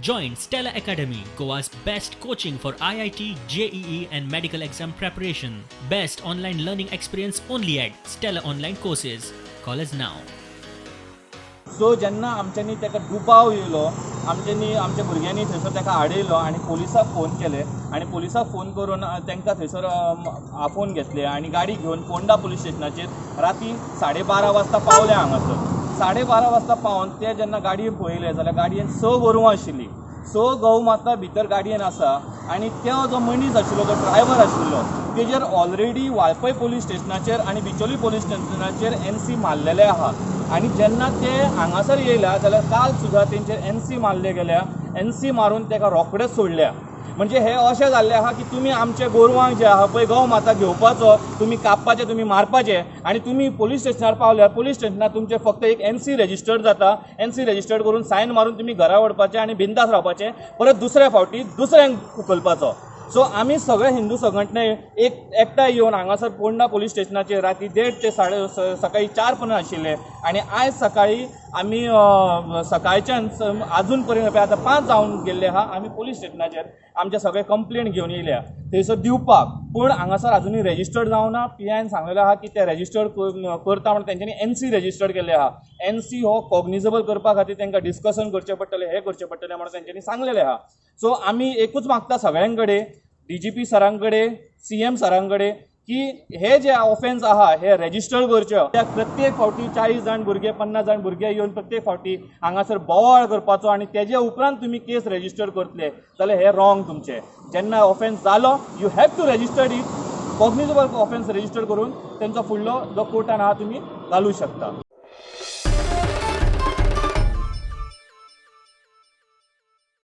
Join Stella Academy, Goa's best coaching for IIT, JEE, and medical exam preparation. Best online learning experience only at Stella Online Courses. Call us now. So जेन्ना आमच्यांनी ताका दुबाव येयलो, आमच्यांनी आमच्या भुरग्यांनी थंयसर ताका आडयलो आनी पोलिसाक फोन केले आनी पोलिसाक फोन करून तांकां थंयसर आफोवन घेतले आनी गाडी घेवन फोंडा पुलीस स्टेशनाचेर राती 12:30 वाजता पावले. हांगासर 12:30 वाजता पावन ते जेन्ना गाडयेन पळयले जाल्यार गाडयेन 6 गोरवां आशिल्लीं. 6 गौ माता भितर गाडयेन आसा आनी तो जो मनीस आशिल्लो, जो ड्रायव्हर आशिल्लो, तेजेर ऑलरेडी वाळपय पोलीस स्टेशनाचेर आनी बिचोली पोलीस स्टेशनाचेर एनसी मारलेले आहा. आनी जेन्ना ते हांगासर येयल्या जाल्यार काल सुद्दां तेंचेर एनसी मारले गेल्या. एनसी मारून तेका रोखडेच सोडल्या. म्हणजे हे अशें जाल्लें आहा की तुमी आमच्या गोरवांक जे आहा पळय गौ माता घेवपाचो, तुमी कापपाचे, तुमी मारपाचे आनी तुमी पोलीस स्टेशनार पावल्यार पोलीस स्टेशनार तुमचें फक्त एक एनसी रजिस्टर्ड जाता. एनसी रजिस्टर्ड करून सायन मारून तुमी घरा वडपाचे आनी बिंदास रावपाचे, परत दुसऱ्या फावटी दुसऱ्यांक उखलपाचो. सो आमी सगळे हिंदू संघटने एक एकठांय येवन हांगासर फोंडा पोलीस स्टेशनाचेर राती 1:30 ते सकाळी 4 पर्यंत आशिल्ले आनी आयज सकाळी आमी सकाळच्यान आजून पर्यंत आतां 5 जावन गेल्ले आहा. आमी पोलीस स्टेशनाचेर आमचे सगळे कंप्लेन घेवन येयल्या थंयसर दिवपाक, पूण हांगासर आजुनूय रेजिस्टर्ड जावना. पी आयन सांगलेलें आहा की ते रेजिस्टर्ड करता म्हण तेंच्यांनी एनसी रेजिस्टर्ड केल्ले आहा. एनसी हो कॉग्निजेबल करपा खातीर तांकां डिस्कशन करचें पडटलें, हें करचें पडटलें म्हणून तेंच्यांनी सांगलेलें आहा. सो आमी एकूच मागता सगळ्यां कडेन, डीजीपी सरां कडेन, सीएम सरां कडेन, की हे जे ऑफेन्स आहा हे रेजिस्टर करचे. प्रत्येक फावटी 40 जाण भुरगे, 50 जाण भुरगे येवन प्रत्येक फावटी हांगासर बोवाळ करपाचो आनी तेजे उपरांत तुमी केस रेजिस्टर करतले जाल्यार हे रॉंग तुमचे. जेन्ना ऑफेन्स जालो you have to register it, cognizable offence register करून तेंचो फुडलो जो कोर्टान आहा तुमी घालूं शकता.